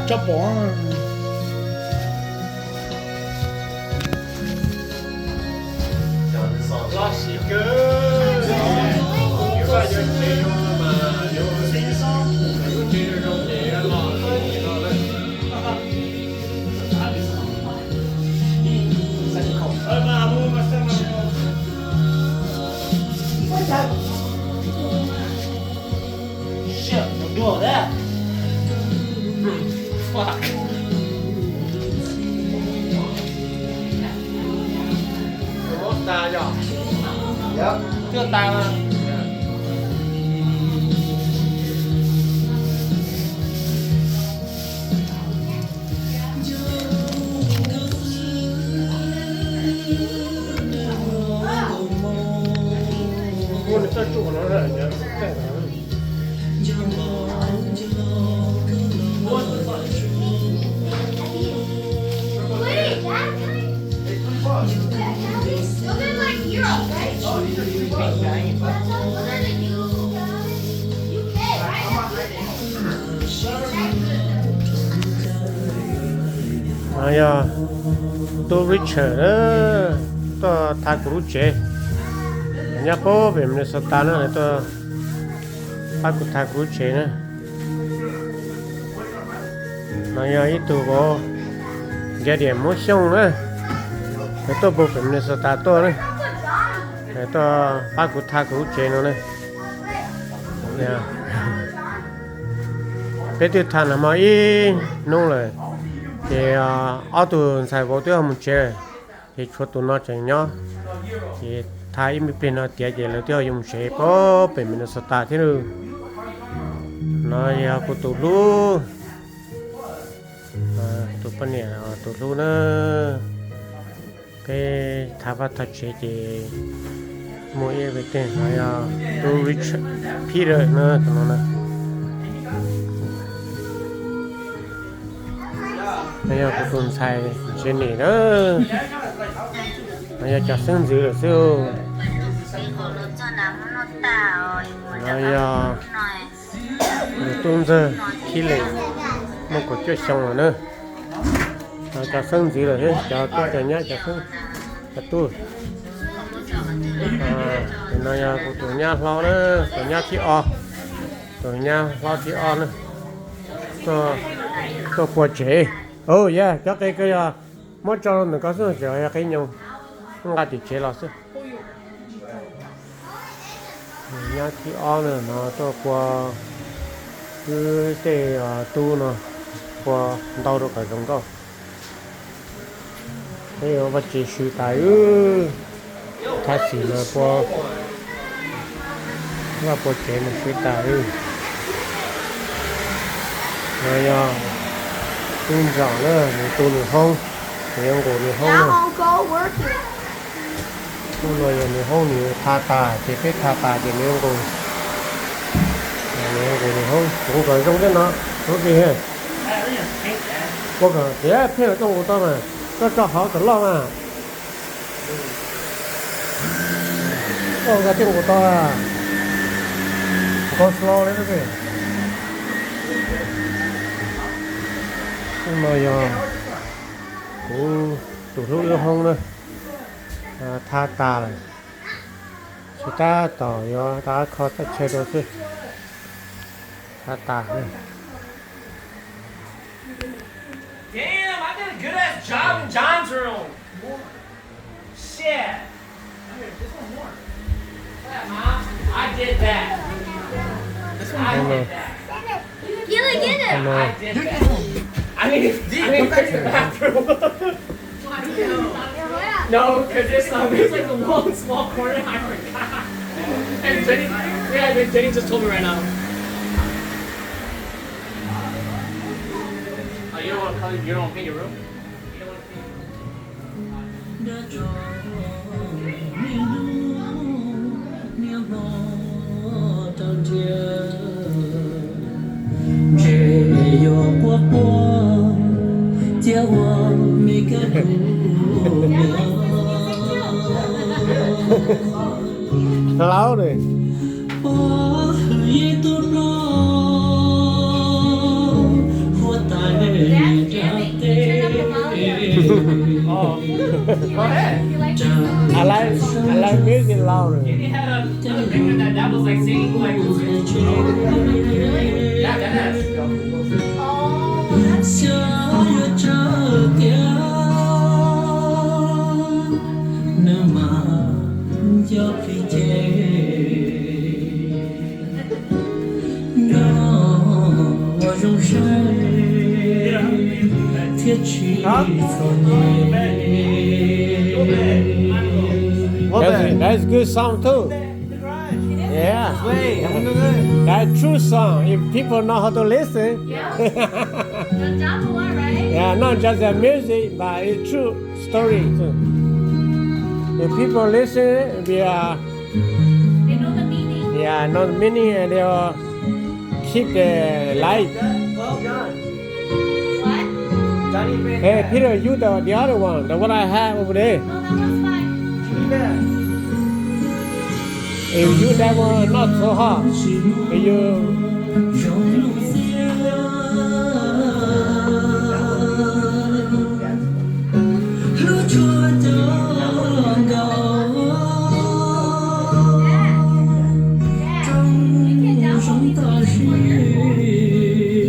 Tsob pom. Loj siab kawg. Yus vaj yus tsev zoo mas yus, yus tsev zoo ces loj, loj lawm. Shit, don't do all that. Fuck. Ua tas yog? Yog. Twb tas mas. Ua nws txoj tsuj no. No yog tub Richard na, tuaj tha kuv lub tsev. Nyob puag pem Minnesota na, lawv tuaj pab kuv tha kuv lub tsev na. No yog ib tug vauv Nkiag Diam Hmoob Xyooj na, lawv tuaj puag pem Minnesota tuaj na, lawv tuaj pab kuv tha kuv lub tsev no na. Peb twb tha no hmo ib hnub lawm, ces ob tug ntxhais vauv twb ho mus tsev lawm, ces tshuav tus no tseem nyob. Ces tha ib me pliag no tiav ces lawv twb ho yuav mus tsev puag pem Minnesota thiab lauj. No yog kuv tus hlub, tus poj niam tus hlub na. Peb tha vaj tha tsev ces muaj ib everything no yog tub Richard, Peter na, tus no na. No yog kuv tus ntxhais Jenny na. No yog cov xeeb ntxwv lawm xwb. No yog tus tub ntxawg Khib Leem, muaj kaum cuaj xyoo lawm na. Cov xeeb ntxwv lawm thiab, cov tub cov nyab cov xeeb, cov tub. Tus no yog kuv tus nyab hlob na, tus nyab thib ob, tus nyab hlob thib ob na, tuaj pua tsev. Yog cov qe ko yog muab tso rau ntawm ko xwb, tseem yog qe nyoos, nqa tim tsev los xwb. Nyab thib ob na no tuaj pua wb tej tub no, pua ntau rau kom zoo nkauj. Peb yuav vaj tsev swb tas wb, thaj xim no pua vaj pua tsev mus swb tas wb. No yog tub ntxawm na, nws tu nws hoob, nws yuav nqus nws hoob na. Hnub no yog nws hoob nws tha tas ces peb tha tas ces nws yuav nqus, nws yuav nqus nws hoob, nqus kom zoo thiab no, hoob plig. Ua kom tiav pheej tuaj nqus tau mas, koj tso hauv kom loj mas. Koj nqa thiaj nqus tau, nqus slow li. Hnub no yog kuv tus hlub wb hoob na, tha tas lawm, tsis tab tom yuav rov qab kho txoj chaw rau xwb. Tha tas. Damn, I did a good ass job in John's room. Shit. Here, this one's more. Yeah, Mom, I did that. I did that. Get it, get it. I did that. I need, I need to fix the bathroom. No, because there's some, there's like a long small corner I forgot. And Jenny, yeah, and Jenny just told me right now. Oh, you don't want to color, you don't want to paint your room? Laub ne. Hwj yij tub hlob, huab tais niam dab teb. I like, I like music louder. Xyov yuav tsawg tiag, nag hmo nco plig ces nco ua zoo saib thiab tsis txom nyem. That's, that's a good song too. Yeah. Wait, I'm gonna That's true song. If people know how to listen. Yeah, not just the music, but it's true story too. If people listen, we are, they know the meaning. Yeah, know the meaning, and they will keep the light. Well done. What? Johnny Red Hey, Peter, you the, the other one, the one I have over there. No, that one's fine. Give me that. If you that one not so hot, if you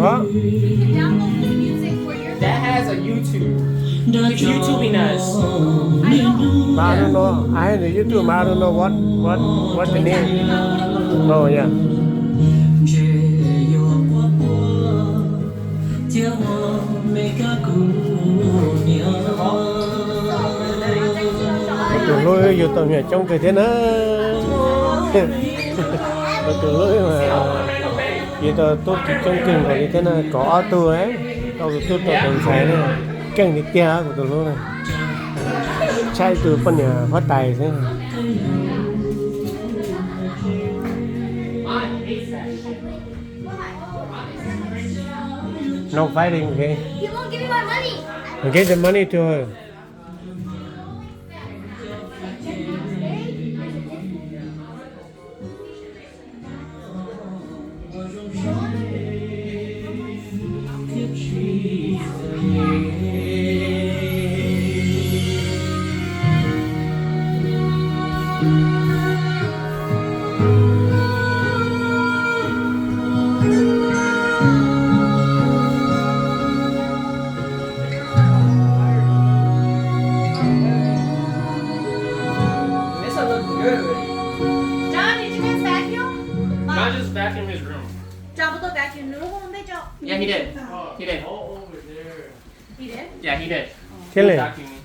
Huh? That has a YouTube. It's YouTubing us. I don't know. I have the YouTube, but I don't know what, what, what the name. Oh, yeah. Kuv tus hlub yug tau me nyuam coob kawg thiab na. Kuv tus hlub mas yug tau tub coob kawg nkaus li thiab na, kaum ob tug, tau tus tub tau tus ntxhais na. Keej tiag tiag kuv tus hlub na. Tshaj ib tug poj niam huab tais xwb. No fighting, okay? You won't give me my money. Give the money to her. This one looks good already. John, did you guys vacuum? John just vacuumed his room. John, we'll go vacuum. No, no, no, no. Yeah, he did. He did. He did? Yeah, he did. He vacuumed.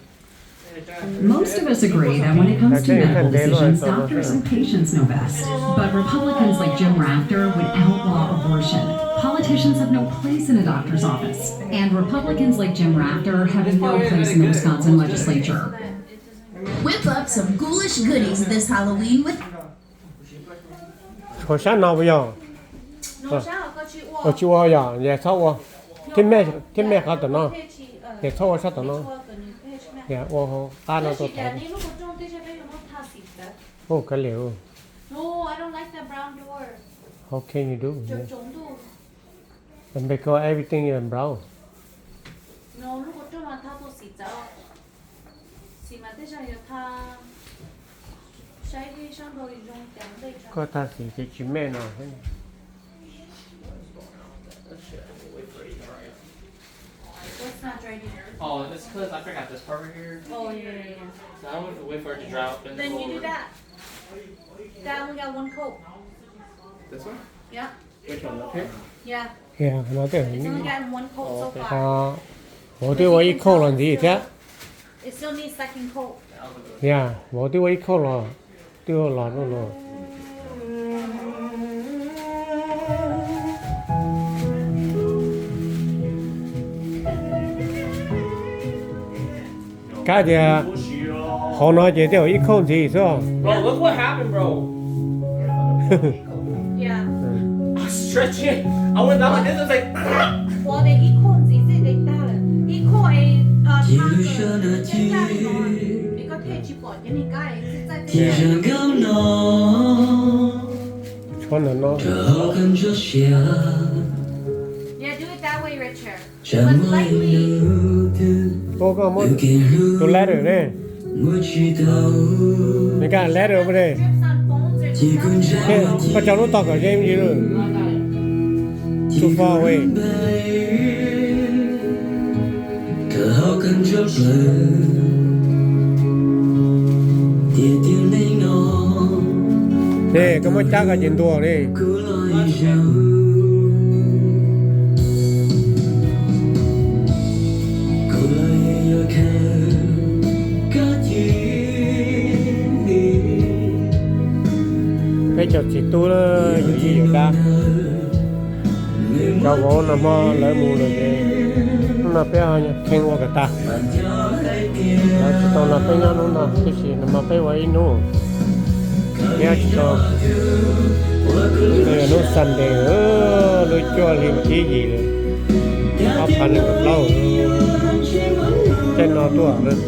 Most of us agree that when it comes to medical decisions, doctors and patients know best. But Republicans like Jim Rafter would outlaw abortion. Politicians have no place in a doctor's office. And Republicans like Jim Rafter have no place in the Wisconsin legislature. Whip up some ghoulish goodies this Halloween with Ua sab no puas yog? Ua tsis ua yog, yog txhob ua. Thiab me qhov tom no, yog txhob ua sab tom no. Yog ua qab no rau tod. Ua kav liam. How can you do? Because everything is brown. Koj tha xim ces tsis me no. Oh, it's because I forgot this part right here. Oh, yeah, yeah, yeah. So I want to wait for it to dry out. Then you do that. That only got one coat. This one? Yeah. Which one, up here? Yeah. Yeah, no, there. It's only got one coat so far. Vauv twb ua ib khauj los ntxiv thiab. It still needs second coat. Yeah, vauv twb ua ib khauj los, twb los no no. Kab tias hauv no ces tej zaum ib khauj ntxiv xwb. Bro, look what happened, bro. Yeah. I was stretching. I went down like this. It's like, well, they ib khauj ntxiv xwb, they tag lawm. Ib khauj es, uh, tag lawm. Ces koj thiaj tsis pom ces nws kab es txaj txaj. Ces zoo nkauj no. Phob ntawm no. Ua koj muab tus letter ne. Nws koj letter ua ne. Koj tso lub tog kom ze me ntsis lawm. Too far away. Ces koj muab cab koj ces ntuag li. Peb cov txiv tub yawm yij yawm dab, cov vauv no hmo lawv mus lawm ces hnub no peb ho kheej ua kom tag. Lawv tsis tau los peb nyob hnub no, tiam sis nag hmo peb ua ib hnub thiab tsis tau. Hnub no yog hnub Sunday, lub cuaj hli thib yim, ob phav nees nkaum plaub, tej no tuaj lawm.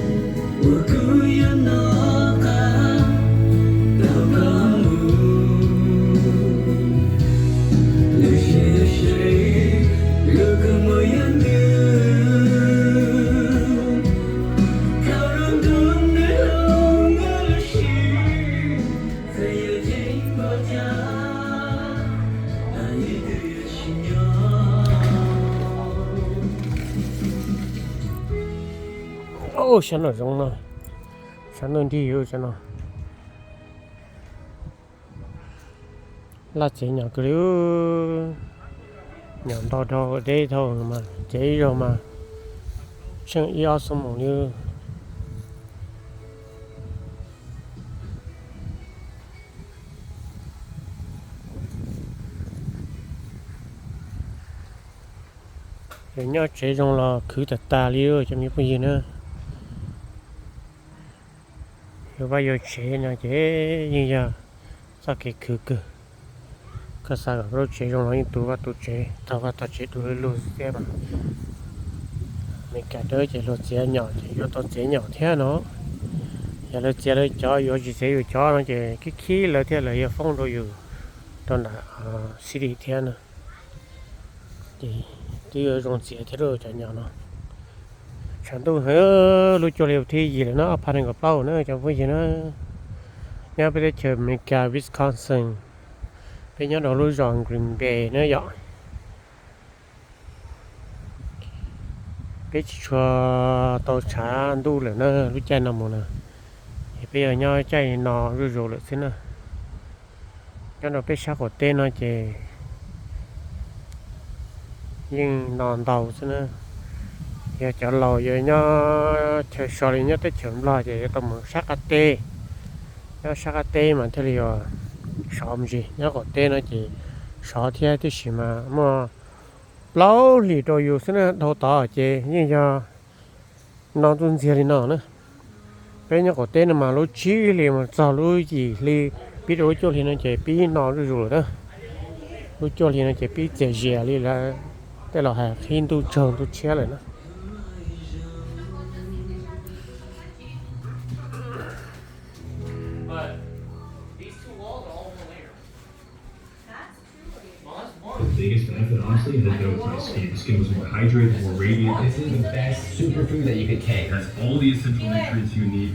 Sab nraum zoov no, sab ntuj nrig sab no. Laj tsev nyom kawg li, nyom ntau dhau deb dhau mas tsev ib zaug mas tsheej ib ob xuab moos li. Yog nyob tsev zoo los khwv tag tas li cov me phooj ywg na. Yuav vaj yuav tsev no ces yeej yog txoj kev khwv kawg. Koj xav kom koj lub tsev zoo los yeej tu vaj tu tsev, tog vaj tog tsev du lug lug thiab mas. Meskas dawb ces luag txiav nyom ces yuav tau txiav nyom thiab no. Yog lawv txiav lawv cov, yuav tsis txiav yus cov no ces khib khib lawv thiab lawv yuav foob rau yus rau nram city thiab no. Ces twb yuav zoo txiav thiab lauj cov nyom no. Tshav ntuj heev, lub cuaj hli thib yim lawm no, ob phav nees nkaum plaub na cov phooj ywg na. Nyob peb teb chaws Amelikas Wisconsin, peb nyob rau lub zos Green Bay na yom. Peb tsis tshua tau tshav ntuj lawm na lub caij no mus na, es peb yog nyob caij no zuj zus lawm xwb na. Nyob rau peb sab qaum teb no ces yeej no ntau xwb na. Yog cov laus yuav nyob chaw so li nyob teb chaws Nplog ces yuav tau mus sab qab teb. Nyob sab qab teb mas thiaj li sov me ntsis, nyob qaum teb no ces sov thiab tiam sis mas muaj plaub hlis rau yus xwb na, dhau tod ces yeej yog no ntuj ntxiag li no na. Peb nyob qaum teb no mas lub tsib hli mus txog lub yim hli, pib rau lub cuaj hli no ces pib no zuj zus lawm na. Lub cuaj hli no ces pib txias zias li lawv tej laus hais qhib ntuj tsaug ntuj tshiab lawm na. The biggest benefit, honestly, is that it was my skin. Skin was more hydrated, more radiant. This is the best superfood that you could take. It has all the essential nutrients you need.